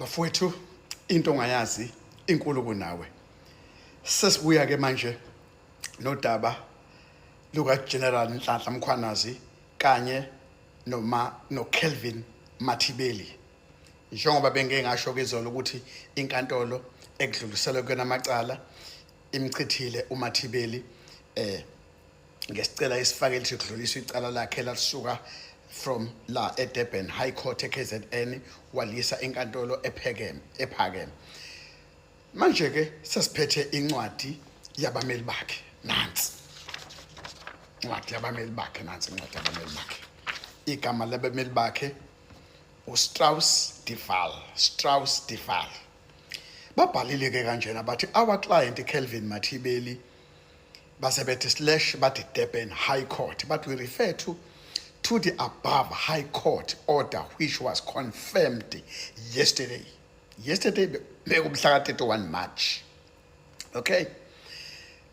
Bafowethu, into ongayazi inkulu kunawe. Sesibuya ke manje nodaba luka General Nhlanhla Mkhwanazi kanye noma noKelvin Mathibeli. Njengoba bengeke ngasho ke izolo ukuthi inkantolo ekudluliselwe kuyona amacala imchithile uMathibeli ngesicela esifake lithi kudluliswa icala lakhe lalisuka from la eDurban High Court eKZN walisa enkantolo ephekeme ephakeme. Manje ke sesiphethe incwadi yabameli bakhe, nansi incwadi yabameli bakhe, nansi incwadi yabameli bakhe. Igama labameli bakhe uStrauss de Waal, Strauss de Waal. Babhalile ke kanjena bathi our client Kelvin Mathibeli, base bethi slash bathi Durban High Court, but we refer to the above High Court order which was confirmed yesterday. Yesterday bekumhla ka-31 March. Okay,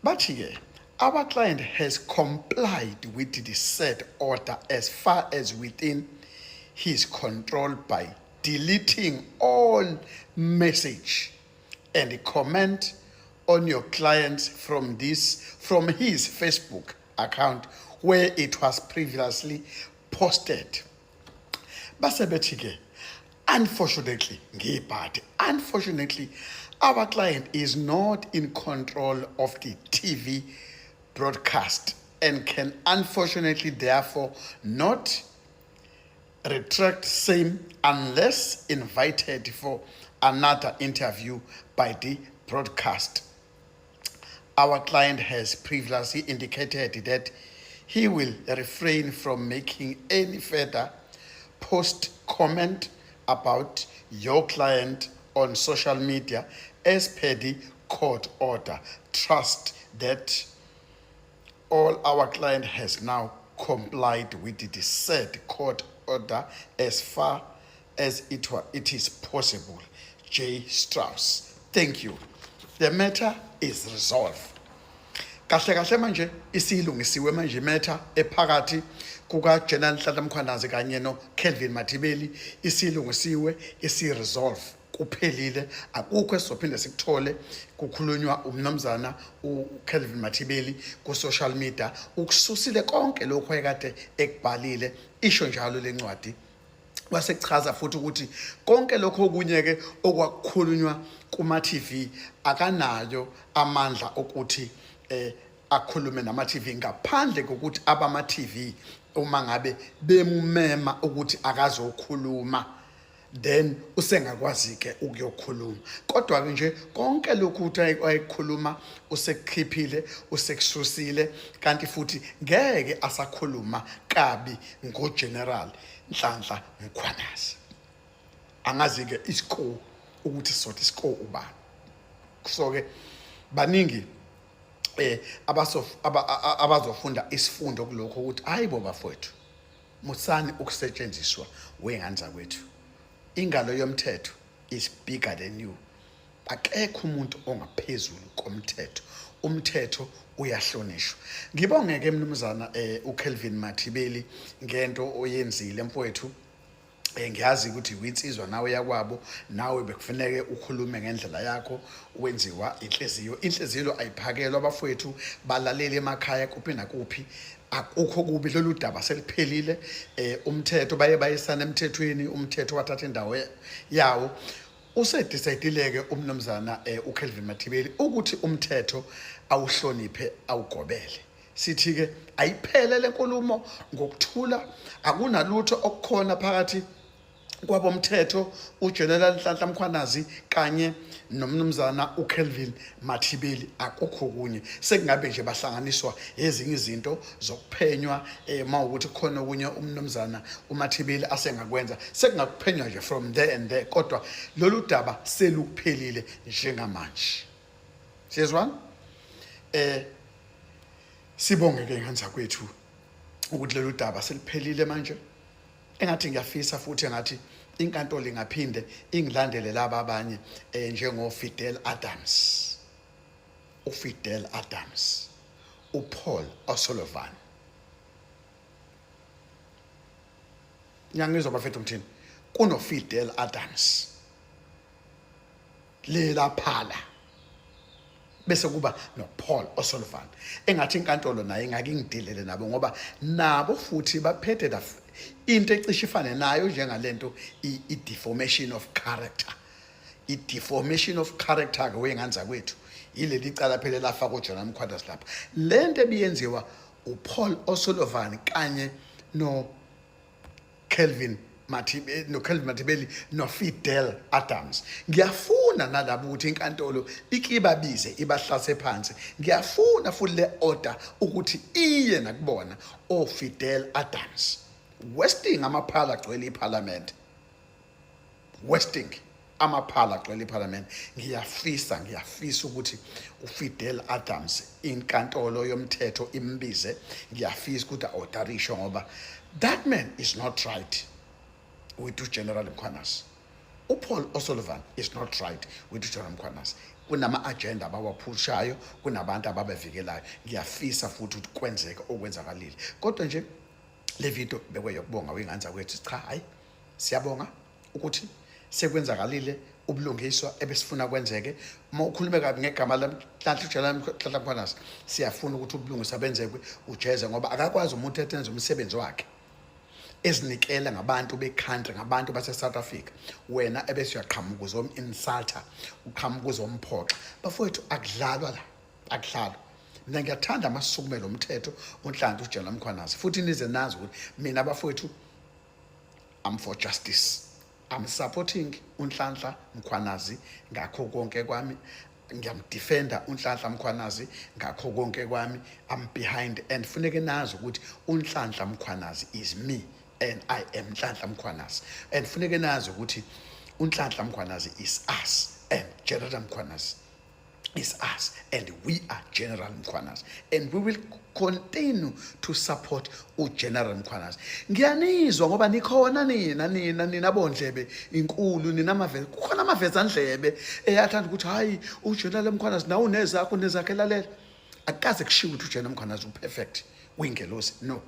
bathi ke our client has complied with the said order as far as within his control by deleting all message and comment on your client from his Facebook account where it was previously posted. Base bethi ke unfortunately, ngibhadi, unfortunately our client is not in control of the TV broadcast and can unfortunately therefore not retract same unless invited for another interview by the broadcast. Our client has previously indicated that he will refrain from making any further post comment about your client on social media as per the court order. Trust that all our client has now complied with the said court order as far as it is possible. J. Strauss. Thank you. The matter is resolved. Kahle kahle manje isiyilungisiwe manje i-matter ephakathi kuka General Nhlanhla Mkhwanazi kanye no Kelvin Mathibeli, isiyilungisiwe, isi-resolve, kuphelile, akukho esizophinde sikuthole kukhulunywa umnumzana uKelvin Mathibeli ku social media. Ukususile konke lokho ekade ekubhalile, isho njalo lencwadi. Wasekuchaza futhi ukuthi konke lokho okunye ke okwakukhulunywa kuma TV akanayo amandla okuthi akhulume nama TV ngaphandle kokuthi abama TV uma ngabe bemumema ukuthi akazokhuluma, then usengakwazi ke ukuyokhuluma. Kodwa ke nje konke lokhu uthi ayikhuluma usekukhiphile, usekususile, kanti futhi ngeke asakhuluma kabi ngoGeneral Nhlanhla Mkhwanazi. Angazi ke iscore ukuthi sothi iscore ubani. So ke baningi abazofunda isifundo kulokho ukuthi hayibo bafowethu, musani ukusetshenziswa wengane zakwethu. Ingalo yomthetho is bigger than you. Akekho umuntu ongaphezulu komthetho, umthetho uyahlonishwa. Ngibonge ke mnumzana uKelvin Mathibeli ngento oyenzile mfowethu. Ngiyazi ukuthi uyinsizwa nawe yakwabo, nawe bekufuneke ukhulume ngendlela yakho, wenziwa inhliziyo. Inhliziyo ayiphakelwa abafowethu, balaleli emakhaya kuphi nakuphi. Akukho kubi, lolu daba seliphelile. Umthetho baye bayisana emthethweni, umthetho wathatha indawo yawo. Usedecide-ke umnumzana uKelvin Mathibeli ukuthi umthetho awuhloniphe, awugobele. Sithi ke ayiphele lenkulumo ngokuthula, akunalutho okukhona phakathi kwabomthetho uGeneral Nhlanhla Mkhwanazi kanye nomnumzana uKelvin Mathibeli. Akukho kunye, sekungabe nje bahlanganiswa ezinye izinto zokuphenywa mawukuthi khona okunye umnumzana uMathibeli asengakwenza, sekungakuphenywa nje from there and there, kodwa lolu daba seluphelile njengamanje. Siyezwana? Sibonge ke ngane zakwethu ukuthi lolu daba seliphelile manje. Engathi ngiyafisa futhi engathi inkantolo ingaphinde ingilandele laba abanye njengo Fidel Adams, uFidel Adams, uPaul O'Sullivan. Ngiyangizwa bafethu ngithini? Kuno Fidel Adams. Lela phala bese kuba noPaul O'Sullivan. Engathi inkantolo naye ingake ingidilele nabo, ngoba nabo futhi baphethe into ecishe ifane nayo njengalento, i-deformation of character. I-deformation of character ke, wengane zakwethu, yileli cala phela lafaka uJohn Mkhwanazi lapha. Lento ebiyenziwa uPaul O'Sullivan kanye no Kelvin Mathibe, no Kelvin Mathibeli no Fidel Adams, ngiyafuna nalabo ukuthi inkantolo ikibabize, ibahlase phansi. Ngiyafuna futhi le order ukuthi iye nakubona o Fidel Adams wasting amaphala agcwele iparliament, wasting amaphala agcwele iparliament. Ngiyafisa ukuthi uFidel Adams inkantolo yomthetho imbize. Ngiyafisa ukuthi a-orderishwe, ngoba that man is not right with uGeneral Mkhwanazi. uPaul O'Sullivan is not right with uGeneral Mkhwanazi. Kunama-agenda abawaphushayo, kunabantu ababevikelayo. Ngiyafisa futhi ukuthi kwenzeke okwenzakalile. Kodwa nje le video bekweyokubonga, wengane zakwethu. Cha, hayi, siyabonga ukuthi sekwenzakalile ubulungiswa ebesifuna kwenzeke. Uma ukhulume kabi ngegama lamhlanhla uJeneral Mkhwanazi, siyafuna ukuthi ubulungiswa benzeke, ujeze, ngoba akakwazi umuntu etenza umsebenzi wakhe ezinikela ngabantu be-country, ngabantu base-South Africa, wena ebese uyaqhamuka uzom-insulta, uqhamuka uzomphoxa. Bafowethu, akudlalwa la, akudlalwa. Mina ngiyathanda amasukumelo omthetho uNhlanhla uJeneral Mkhwanazi. Futhi nize nazi ukuthi mina, bafowethu, I'm for justice. I'm supporting uNhlanhla Mkhwanazi ngakho konke kwami. Ngiyamdefenda uNhlanhla Mkhwanazi ngakho konke kwami. I'm behind, and funeke nazi ukuthi uNhlanhla Mkhwanazi is me and I am Nhlanhla Mkhwanazi, and funeke nazi ukuthi uNhlanhla Mkhwanazi is us and General Mkhwanazi is us and we are General Mkhwanazi, and we will continue to support uGeneral Mkhwanazi. Ngiyanizwa ngoba nikhona nina, nina bondlebe inkulu, nina amaveza, kukhona amavezandlebe eyathanda ukuthi hayi, uGeneral Mkhwanazi nawe unezakho, nezakhe. Lalela, akukaze kushiwo ukuthi uGeneral Mkhwanazi uperfect, uyingelosi. No,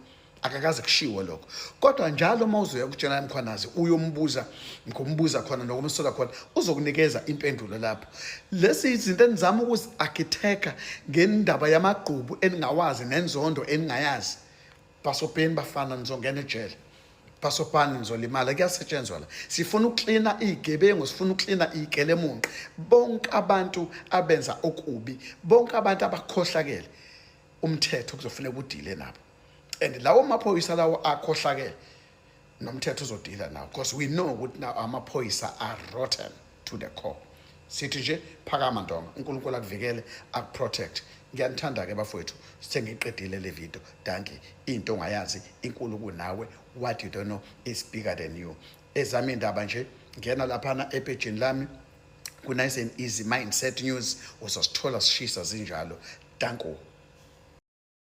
akakaze kushiwo lokho. Kodwa njalo uma uzoya kuGeneral Mkhwanazi uyombuza, ngombuza khona nokumsola khona, uzokunikeza impendulo lapho. Lezi izinto enizama ukuzi-architecta ngendaba yamagqubu eningawazi nenzondo eningayazi, bhasobheni bafana, nizongena ejele. Bhasobhani, nizolimala. Kuyasetshenzwa la. Sifuna ukuklina iy'gebengu, sifuna ukuklina iy'gelemunqe, bonke abantu abenza okubi, bonke abantu abakhohlakele. Umthetho kuzofuneka udile nabo, and lawo maphoyisa lawo akhohlakele, nomthetho uzodila nawo, because we know ukuthi now amaphoyisa are rotten to the core. Sithi nje phakama ntonga, uNkulunkulu akuvikele, akuprotect. Ngiyanithanda ke bafowethu. Sengiqedile le video. Dankie. Into ongayazi inkulu kunawe. What you don't know is bigger than you. Ezami indaba nje, ngena laphana epejini lami ku-Nice and Easy Mindset News, uzosithola sishisa zinjalo. Danko.